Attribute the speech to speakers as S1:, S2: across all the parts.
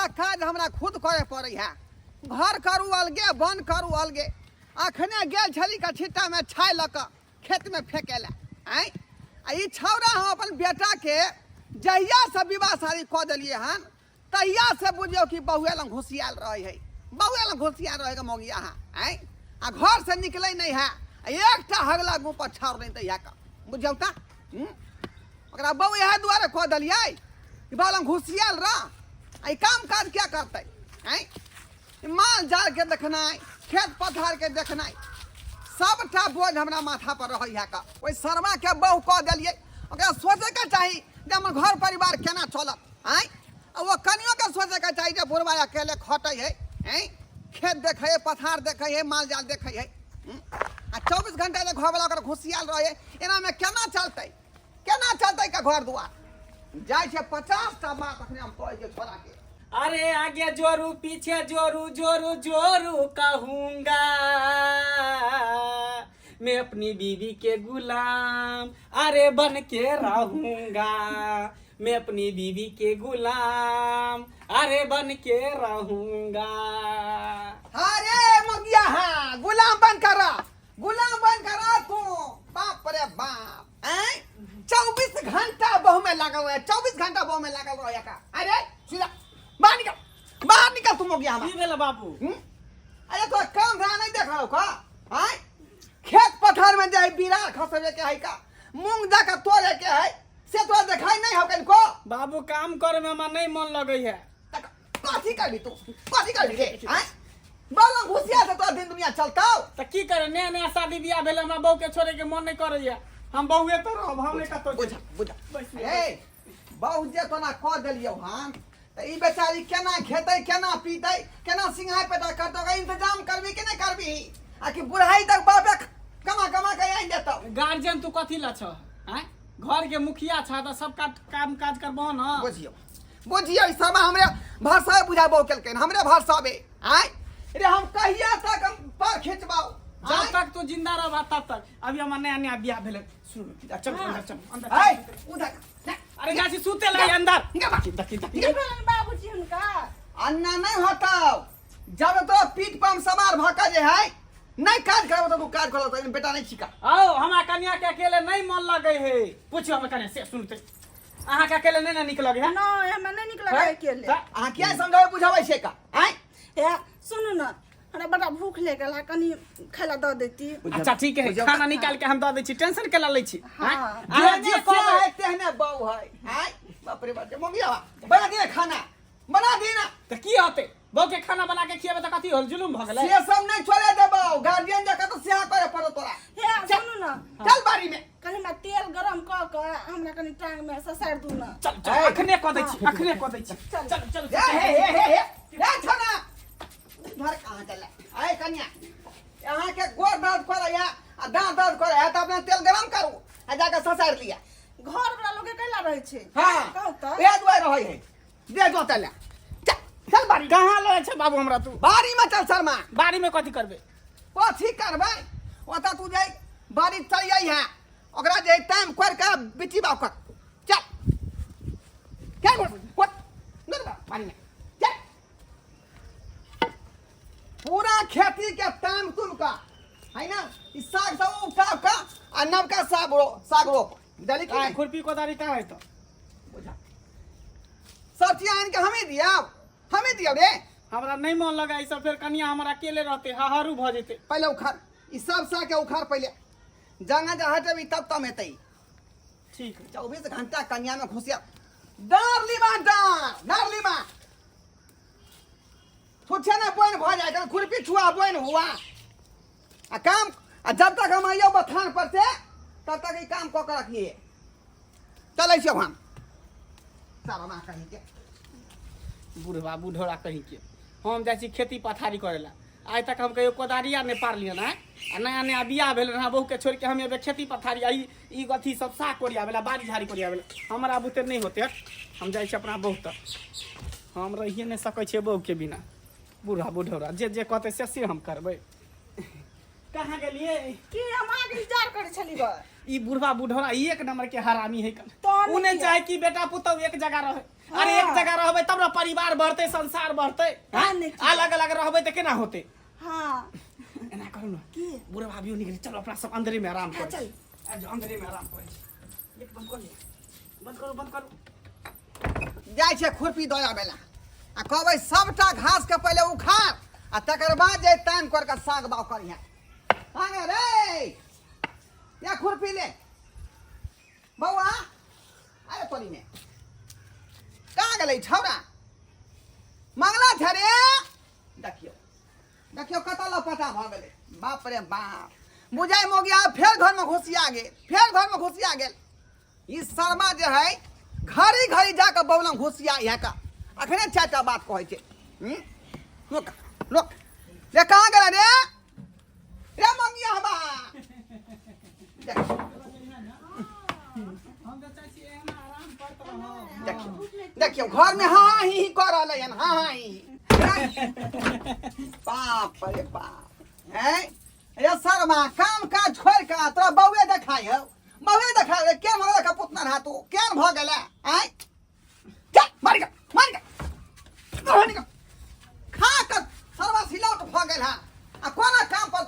S1: सबटा काज हमरा खुद करे पड़ै है। घर करू अलगे, बन करू अलगे। अखने गेल छली कछिट्टामे छाइ लऽ कऽ खेतमे फेंके लए। आँय, आ ई छौड़ा हम अपन बेटाके जहियासँ विवाह शादी कऽ देलियै हन तहियासँ बुझियौ कि बहुए लग घुसियाल रहै है, बहुए लग घुसियाल रहै के मौगिया है। आँय, आ घरसँ निकलै नहि है, आ एकटा हगला मुँह पर छाउर नहि दै है कऽ, बुझियौ तऽ। ओकरा बहु इएह दुआरे कऽ देलियै कि बहु लग घुसियाल रह, आ ई काम काज क्या करतै? आँय, ई माल जाल के देखनाइ, खेत पथार के देखनाइ, सबटा बोझ हमरा माथा पर रहै है का। ओहि शर्मा के बहु कऽ देलियै, ओकरा सोचैके चाही जे हमर घर परिवार केना चलत। आँय, आ ओ कनियोके सोचैके चाही जे बुढ़बा अकेले खटै है, आँय, खेत देखै है, पथार देखै है, माल जाल देखै है। आ 24 घंटा जे घरवला ओकर घुसियाल रहै है, एनामे केना चलतै, केना चलतै का घर दुआर? जाइ छै 50 टा बात अखने हम कहै छियै छोड़ा के।
S2: अरे आगे जोरू पीछे जोरू जोरू जोरू कहूंगा, मैं अपनी बीवी के गुलाम अरे बन के रहूंगा, मैं अपनी बीवी के गुलाम अरे बन के रहूंगा।
S1: अरे मगिया, हाँ, गुलाम बन कर रह, गुलाम बन कर रह तू। बाप रे बाप, ऐं 24 घंटा बहु में लागल रहे, 24 घंटा बहु में लागल रहे का। अरे सीधा बाहर निकल, बाहर निकल तू मगिया हमार।
S2: की भेल बाबू?
S1: अरे तो काम धंधा नहीं देख रहा का? आय, खेत पथार में जाए बिरार खसबे के है का, मूंग जाकर तोड़े के है, से तो देखाई नहीं हो कनको।
S2: बाबू काम करे में हमरा नहीं मन लगे है।
S1: तक कथी करबी तू, कथी करबी रे? आय, बाला घुसिया से तो दिन दुनिया चलतौ।
S2: त की करे, नया नया शादी बियाह भेल, हमरा बहू के छोड़े के मन नहीं करे है, हम बहुए तो रहब, हम नहीं कतौ।
S1: बुझा बुझा।
S2: बैस।
S1: ए बहु जे तोरा कह देलियौ हन त ई बेचारी केना खेतै, केना पीतै, केना सिंघाय पेटा करतौ, ओकर इंतजाम करबी कि नहि करबी? आ कि बुढ़ाई तक बापे कमा कमा के आनि देतौ?
S2: गार्जियन तू कथी ला छ? आँय, घर के मुखिया छ त सब काम काज करबह न।
S1: बुझियौ बुझियौ, ई सब हमरे भाषा बुझाबो केलकैन, हमरे भाषा बे। आँय रे, हम कहिया तक हम पर खिंचबाउ?
S2: जब
S1: आँय?
S2: तक तू जिंदा रहबा तब तक। अभी हमर नया नया बियाह भेलै, सुन, चल अंदर, चल अंदर।
S1: आँय, उधर जा।
S2: अरे जा छी सुते ला अंदर।
S1: निकल बाहर।
S2: देखी देखी।
S3: की भेलनि बाबूजी हुनका?
S1: अन्ना नहीं होतौ जब तो पीठ पर हम सवार भऽ के जे है नहीं काज करबो तो तू काज करबो तो बेटा नहीं छिका।
S2: आओ, हमरा कन्या के अकेले नहीं मन लगे है, पूछियो हमर कन्या से सुनते, अहाँ के अकेले नहीं ना निक लगे है?
S3: नहि, हमरा नहि नीक लगै अकेले।
S1: अहाँ किया समझाबै बुझाबै छियै का? आँय।
S3: हे सुनू न, हमरा बड़ा भूख लागि है, कनी खाय ला दऽ देती।
S2: अच्छा ठीक है, खाना निकाल के हम दऽ दै छी, टेंशन केला लै छी?
S3: हाँ।
S2: आँय? अहाँ
S1: जेहने
S2: जे कहबै
S1: है तेहने बहू है। आँय, बाप रे बाप, मंगिया बना दिए खाना, बना दिए ना।
S2: तऽ की होतै, बहू के खाना बना के खिएबै तऽ कथी होल, जुलुम भऽ गेलै?
S1: से सब नहीं छोड़े देबौ, गार्जियन जकाँ तऽ सेहा करे पड़त तोरा।
S3: हे सुनू न,
S1: चल बाड़ी में।
S3: कनी हमरा तेल गरम कऽ कऽ हमरा कनी टांग में ससारि दू न।
S2: चल चल, अखने कऽ दै छी, अखने कऽ दै छी,
S3: चल।
S2: चल चल।
S1: हे हे हे हे हे हे छना इधर कहाँ चल? आय कन्या, अहाँ के गोर दर्द करैया आ दाँत दर्द करैया तऽ अपना तेल गरम करू आ जाके ससारि लिअ।
S3: घर वाला लोग कैला रहै छै?
S1: हाँ,
S3: कहू तऽ।
S1: इएह दुआरे रहै है। दे जोतै लए, चल चल बाड़ी।
S2: कहाँ लऽ छै बाबू हमरा तू?
S1: बाड़ी में चल शर्मा।
S2: बाड़ी में कथी करबै?
S1: कथी करबै, ओतऽ तू जाय बाड़ी चल जाइ है, ओकरा जे टाइम कर के बिटी बाव कर। चल क्या गोड़ कोट नर बाड़ी में चल, पूरा खेती के टाइम तुम का है ना, ई साग सब उठा का आ नवका साग रो, साग रोप डली की
S2: आ
S1: नहीं?
S2: खुरपी कोदारी कहाँ है तो?
S1: बुझा सब चीज आनि के हमें दिया, हमें दिया रे।
S2: हमरा नहीं मन लगा ई सब, फेर कनिया हमरा अकेले रहते हाहारू भऽ जेतै।
S1: पहले उखाड़ ई सब साग के उखाड़ पहले, जंगा जा हटेबी तब तम हेतै।
S2: ठीक है।
S1: 24 घंटा कन्या में घुसिया डार लीमा, डार डार लीमा छुच्छे ने बोइन भऽ जाइ छै, खुरपी छुआ बोइन हुआ आ काम। आ जब तक हम आइयो बथान पर से तब तक ई काम कऽ के रखिए। चलै छियौ हम सारा कहीं के।
S2: बुढ़वा बुढ़ोरा कहीं के, हम जाइ छी खेती पथारी करै ला। आइ तक हम कहियो कोदारिया नहि पारलियन है, आ नया नया बियाह भेल रहै, बहू के छोड़ि के हम एबै खेती पथारी आ ई अथी सब साग कोरियाबै ला, बाड़ी झाड़ी कोरियाबै ला, हमरा बुते नहि होतै। हट, हम जाइ छी अपना बहू तक, हम रहिए नहि सकै छियै बहू के बिना। बूढ़ा बुढ़ौरा जे जे कहतै से से हम करबै। कहाँ गेलियै?
S3: की हम अहाँके इंतजार करै छली ग।
S2: ई बुढ़वा बुढ़ौरा एक नंबर के हरामी है कन।
S3: तहन
S2: उ नहि
S3: किया?
S2: चाहे कि बेटा पुतहु एक जगह रहे। अरे एक
S3: हाँ।
S2: जगह रहबै तब ने परिवार बढ़तै, संसार बढ़तै।
S3: हाँ, नहि की।
S2: अलग अलग रहबै तऽ केना होतै?
S3: हाँ।
S2: एना करू ने।
S3: की?
S2: बुढ़ा भाभियो निकलि, चलो अपना सब अंदरे में आराम
S3: हाँ,
S2: करै
S3: चल।
S2: छी। आबि जाउ, अंदरे में आराम करै छी। गेट बंद कऽ लिअ, बंद करू, बंद करू।
S1: जाइ छै खुरपी दऽ आबै ला आ कहबै सबटा घास के पहिले उखाड़ आ तकर बाद जे ताम कर के साग बाव करिहे। आगे रे या खुरपी ले बौआ। अरे तोरी में कहाँ गेलै छौड़ा? मंगला छै रे। देखियौ देखियौ कतऽ लपटा भऽ गेलै। बाप रे बाप, बुझाइ मोगिया फेर घरमे घुसिया गेल, फेर घरमे घुसिया गेल। ई शर्मा जे है घड़ी घड़ी जाकऽ बौलम घुसिया इएह का अखने चारिटा बात कहै छै। रोक रोक रे, कहाँ गेलै रे? रे मंगिया हबा
S2: हम तऽ चाहै छी एहना आराम करत रहब।
S1: देखियौ देखियौ घरमे हाँ हाँ ही ही कऽ रहलै हन, हाँ हाँ ही ही। बाप रे बाप, हैं रे शर्मा, काम काज छोड़ि कऽ तोरा बौए देखाइ हौ, बौए देखाइ रे। केहन भऽ गेलै पुतना रहा तू, केहन भऽ गेलै? आँय, चल मारि कऽ, मारि कऽ, मारि कऽ खा कऽ शर्मा सिलौट भऽ गेल हँ आ कोनो काम पर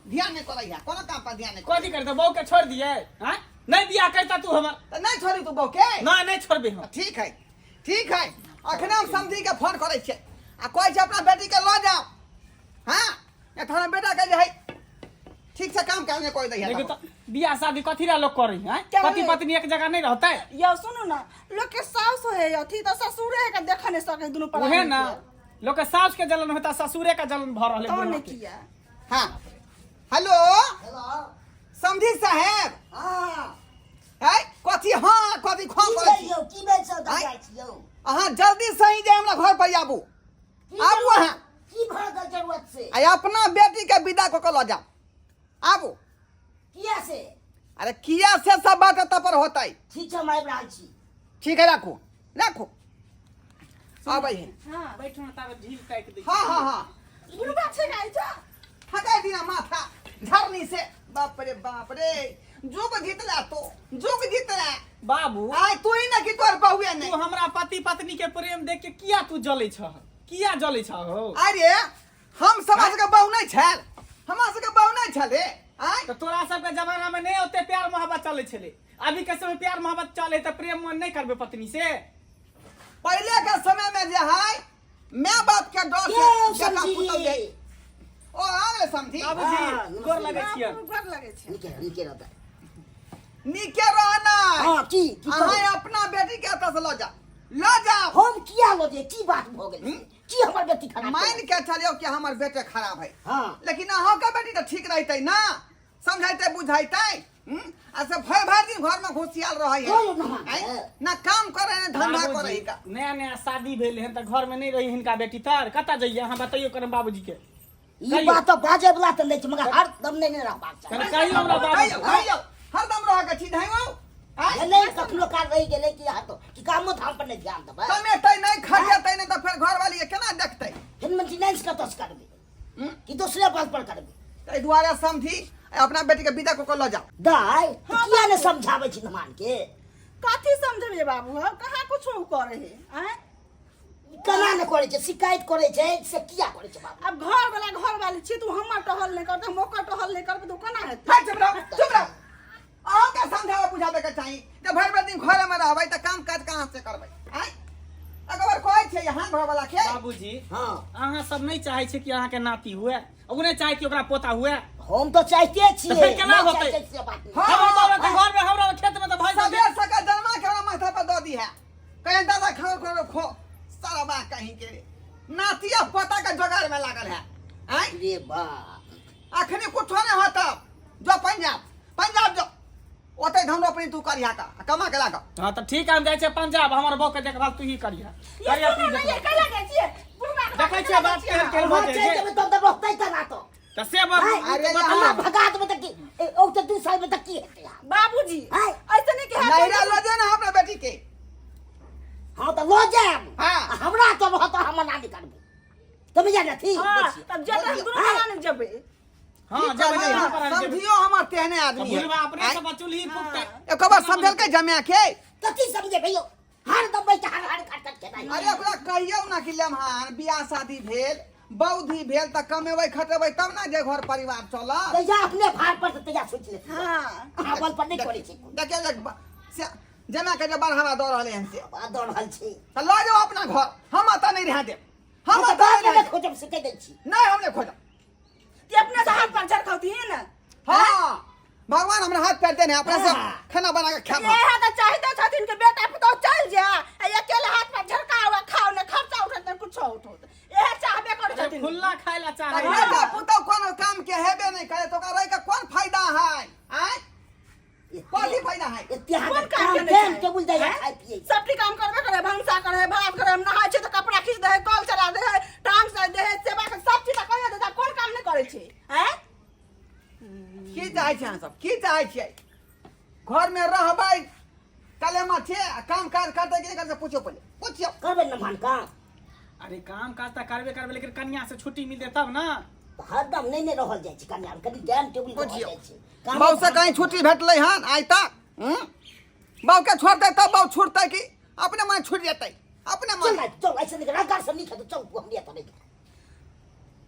S1: ध्यान नहि करै है, कोनो काम पर ध्यान नहि करै।
S2: कथी करतै? बहू के छोड़ दियै? आँय, नहि बियाह करता तू हमर?
S1: तऽ नहि छोड़ी तू बहू के?
S2: नहि, नहि छोड़बै हम।
S1: ठीक है, ठीक है, अखने हम समझी के फोन करै छियै आ कहै छै अपना बेटी के लऽ जाओ। हाँ, एखन बेटा के जे है ठीक से काम काज नहि करै दै है।
S2: देखियौ तऽ बियाह शादी कथी ला लोग करै है?
S3: क्या
S2: पति
S3: भेलै?
S2: पत्नी एक जगह नहीं रहतै?
S3: यौ सुनू ना, लोग के सास होए अथी तऽ ससुरे के देख नहीं सके दुनू प्राणी
S2: उहे ना
S3: के।
S2: लोग के सास के जलन होता, ससुरे के जलन भऽ रहलै
S3: तहन
S2: बुढ़वा
S3: ने
S2: के।
S3: किया।
S1: हाँ हेलो।
S4: हेलो।
S1: समझी साहेब।
S4: हाँ।
S1: है कथी? हाँ कथी खो
S4: की
S1: करै
S4: भेल
S1: छी?
S4: यौ, की भेल सब
S1: आँय?
S4: जाइ छी यौ।
S1: अहाँ जल्दी सही जे हमरा घर पर आबू।
S4: की
S1: आबू
S4: जरूरत-
S1: अहाँ।
S4: की भऽ गेल जरूरत से?
S1: आ अपना बेटी के विदा कऽ के लऽ जाउ, आबू।
S4: किया से?
S1: अरे किया से सब बात एतऽ पर होतै।
S4: ठीक छै, हम आबि रहल छी।
S1: ठीक है, राखू राखू, आबै है।
S3: हाँ।
S2: बैठू ना, ताबे ढील ताकि दै।
S1: हाँ हाँ हाँ।
S3: बुढ़बा छै गाय जा।
S1: थकाई दिना माथा झरनी से। बाप रे बाप रे, जुग जीतला तो जुग जीतला।
S2: बाबू
S1: आय तू ही ना कि तोर बहुए नहीं।
S2: तू हमरा पति पत्नी के प्रेम देख के किया तू जलै छह, किया जलै छह हो?
S1: अरे हम समाज के बहु नहीं छल, हमरा सबके बहु नहीं छल रे। आय
S2: तऽ तोरा सबके जमाना में नहीं ओते प्यार मोहब्बत चलै छलै, अभी के समय प्यार मोहब्बत चले तऽ प्रेम मन नहीं करबे पत्नी से।
S1: पहले के समय में जे है मैं बाप के डर से
S4: यौ,
S1: बेटा
S4: समझी।
S1: पुतहु जे ओ आ गेलै समझी।
S2: बाबूजी
S4: हाँ,
S2: गोर लगै छियनि।
S3: बाबू, गोर लगै छै।
S4: नीके नीके रहता।
S1: नीके रहना।
S4: हाँ की की
S1: अहाँ
S4: करू?
S1: अपना बेटी के एतऽ से लऽ जाओ, लऽ जाओ।
S4: हम किया लऽ जाइए? की बात भऽ गेल? की हमर बेटी खराब
S1: मान
S4: केलक?
S1: के चलियौ कि हमर बेटे खराब है।
S4: हाँ।
S1: लेकिन अहाँ के बेटी तऽ ठीक रहतै ना, समझैते बुझैते। आ से भरि भरि दिन घर में घुसियाल रहै है।
S4: कोइ ना।
S1: आँय? ना काम करे ना धंधा
S2: बाबूजी,
S1: करे का।
S2: नया नया शादी भेल हन तऽ घर में नहीं रही हिनका बेटी तर कतऽ जइए? अहाँ बतैयौ करम बाबूजी के।
S4: ई
S2: कहियौ।
S4: बात तऽ बाजै वला तऽ नहि छै, मगर हरदम नहि ने रहबाक चाही।
S2: कनि कहियौ हमरा बाबूजी।
S1: कहियौ कहियौ, हरदम रहऽ के छी धैयौ। आँय?
S4: नहि कखनो काल रहि गेलै कि हाथ कि कामो धाम पर नहि ध्यान देबै।
S1: कमेतै नहि, खटेतै नहि तऽ फेर घरवाली के केना देखतै?
S4: फिर मेंटेनेंस कतऽ से करबै? कि दोसरे बल पर करबै?
S1: ताहि दुआरे समझी अपना बेटी के विदा कऽ के लऽ जाओ।
S4: दाइ तऽ किया नहि समझाबै छी धमान के?
S3: कथी समझबियै बाबू, हम कहाँ कुछो करे है? आँय?
S4: केना नहि करै छै? शिकायत करै छै से किया करै छै बाबू?
S3: आब घर वाला घर वाली छी, तू हमर टहल नहि करतै, हम ओकर टहल नहि करबै तऽ केना हेतै?
S1: हट, चुप रहो चुप रहो। अहाँके समझाबै बुझाबै के चाही जे भरि भरि दिन घरे में रहबै तऽ काम काज कहाँ से करबै? आँय, अगर कहै छियै यहाँ घरवाला के।
S2: बाबूजी।
S4: हाँ।
S2: अहाँ सब नहीं चाहे छी कि अहाँ के नाती हुए, ओ नहीं चाहे कि ओकरा पोता हुए?
S4: हम तऽ चाहिते छियै।
S2: तऽ फेर केना
S4: नहि
S2: होतै?
S4: चाहै छियै बात नहि।
S1: हाँ।
S2: हमर बाबा के घर में, हमरा खेत में तऽ भाई सब
S1: सबेर सकाल जन्मा के हमरा माथा पर दऽ दी है, कहीं दादा खाओ खो खो सारा बा कहीं के नातिया पोता के जोगाड़ में लागल है। आँय?
S4: रे बाप,
S1: अखनी कुछो नहीं होता, जो पंजाब पंजाब जो, ओते धन रोपनी तू करिहा का आ कमा के लागा।
S2: हाँ तऽ ठीक है, हम जाइ छियै पंजाब, हमर बहू के देखभाल तू ही करिहा।
S3: ये
S2: करिहा
S3: सुनू
S2: तू
S3: ने, ये
S2: देखभाल।
S3: कैला जाइ छियै? बुढ़बा के
S2: देखै छियै बात केहन केहन
S4: अहाँ
S2: भऽ
S4: चलि
S2: जाइ छै।
S4: जेबै तब तऽ रहतै केना तऽ?
S2: तऽ से बात
S4: आँय?
S1: अरे
S2: बताउ।
S4: हमरा भगा देबै तऽ की ओ तऽ 2 साल में तऽ की हेतै आब?
S3: बाबूजी
S4: आँय?
S3: ऐसे नहीं कि
S1: नैरा लऽ जो ना अपना बेटी के।
S4: हाँ तऽ लऽ जायब।
S1: हाँ।
S4: आ हमरा तऽ रहत, हम मना नहि करबै, তুমি जाने थी।
S3: हाँ, तब जेबै हम दुनू
S4: आँय?
S3: प्राणी जेबै।
S2: हाँ,
S1: की
S2: जेबै,
S1: करबै?
S2: जेबै, जेबै।
S1: समझियो हमर तेहने आदमी है।
S2: बुढ़बा अपने
S1: आँय?
S2: सब चूल्ही फूकतै।
S1: एको बार समझलकै जमा के?
S4: कथी समझे भैयो? हर दबै छै, हर हर खट खट खेनाइ।
S1: अरे ओकरा कहियौ ना कि लेमहान बियाह शादी भेल, बौधी भेल, तऽ कमेबै खटेबै तब ना जे घर परिवार चलत।
S4: तहिया अपने भार पर तऽ तहिया सोचि लेतै।
S3: हाँ।
S4: अहाँ बल पर नहि करै छै।
S1: देखियौ जे से जेना के जे बढ़ावा दऽ रहलै हन से।
S4: आ दऽ रहल छी।
S1: तऽ लऽ जाउ अपना घर, हम एतऽ नहि रहै देब। हम
S4: हम
S1: एतऽ नहि रहै
S4: तऽ
S1: देब।
S4: खोजब से कहि दै छी।
S1: नहि, हम नहि खोजब।
S3: ते अपने से हाथ पैर झरकौथिन।
S1: हाँ, भगवान हमरा हाथ पैर देने, अपना से
S4: हाँ।
S1: खाना बना के खाब।
S3: इएह तऽ चाहिते छथिन कि बेटा पुतोह चलि जाय आ अकेले हाथ पैर झरकाओ आ खाओ, ने खर्चा उठत ने कुछो उठत, इएह चाहबे करै
S2: अरे
S3: छथिन।
S2: खुल्ला खाय ला चाहे।
S1: तऽ बेटा पुतोह कोनो काम के हेबे नहि करे तऽ ओकरा रहि के कोन फायदा है? आँय, कथी फायदा है?
S4: एते अहाँके
S3: कोन काम
S4: काम
S3: केने
S4: टाइम
S3: छै?
S4: टेबुल दैया,
S3: हैं?
S4: खाइ पियै।
S3: सबटी काम करबे करे, भनसा करे, भात करे, नहाय छै तऽ कपड़ा खींच दे है, कल चला दे है, टांग से दे है, सेवा के सब चीज तऽ कहियो दे, कोन काम नहि करै छै? हैं?
S1: की चाहै छी अहाँ सब? की चाहै छियै? घरमे रहबै कलेमा छै आ काम काज करतै कि नहि करतै? पूछियौ, पहिले पूछियौ।
S4: करबै ने मान काम।
S2: अरे काम काज तऽ करबे करबै, लेकिन कन्या से छुट्टी मिलतै तब ना।
S4: हरदम नहि ने रहल जाइ छै कन्या, कनि टाइम टेबुल रहल
S1: बुझियौ।
S4: जाइ छै। काम
S1: बाबू से कहीं छुट्टी भेटलै हन आइ तक? हूँ? बाबू के छोड़तै तब बाबू छुटतै कि अपने मन छुटि जेतै अपने
S4: चल
S1: मन?
S4: ना, चल, ऐसे नहीं रंगार से नहीं खेतो, चल तू हम तो नहीं।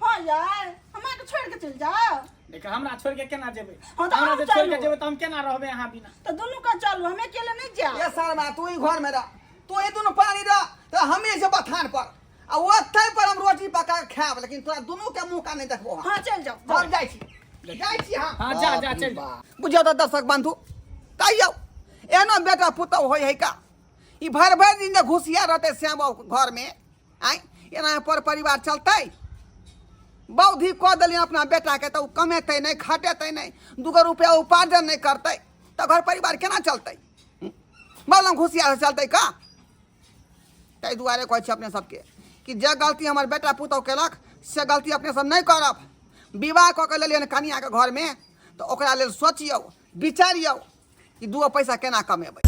S3: हाँ यार, हमरा के छोड़ के चल जाओ।
S2: देख, हमरा छोड़ के केना जेबै?
S3: हाँ, तऽ
S2: हमरा
S3: अहाँ
S2: जे छोड़ के
S3: चलू।
S2: जेबै तऽ हम केना रहबै अहाँ बिना?
S3: तऽ दुनू के चलू, हम अकेले नहि जायब।
S1: ए शर्मा, तू ही घर में रह, तू ही दुनू पानी रह, तो हमे जे बथान पर आ ओतै पर हम रोटी पका के खायब, लेकिन तोरा दुनू के मुंह का नहीं देखबो हम।
S3: हाँ, चल जाओ।
S1: हम जाइ छी, जाइ छी हम।
S2: हाँ, जा जा, चल जा।
S1: बुझियौ तऽ दर्शक बंधु, कहियौ एना बेटा पुतहु होइ है का? ई भरि भरि दिन जे घुसिया रहतै श्याम घर में, आँय, एना पर परिवार चलतै? बौद्धि कऽ देलियै अपना बेटाके तऽ ओ कमेतै नहि, खटेतै नहि, दूगो रुपया उपार्जन नहि करतै तऽ घर परिवार केना चलतै? बलम घुसिया से चलतै का? ताहि दुआरे कहै छी अपने सबके कि जे गलती हमर बेटा पुतहु केलक से गलती अपने सब नहि करब। विवाह कऽ के लेलियै कनियाके घरमे तऽ ओकरा लेल सोचियौ, विचारियौ कि दूगो पैसा केना कमेबै।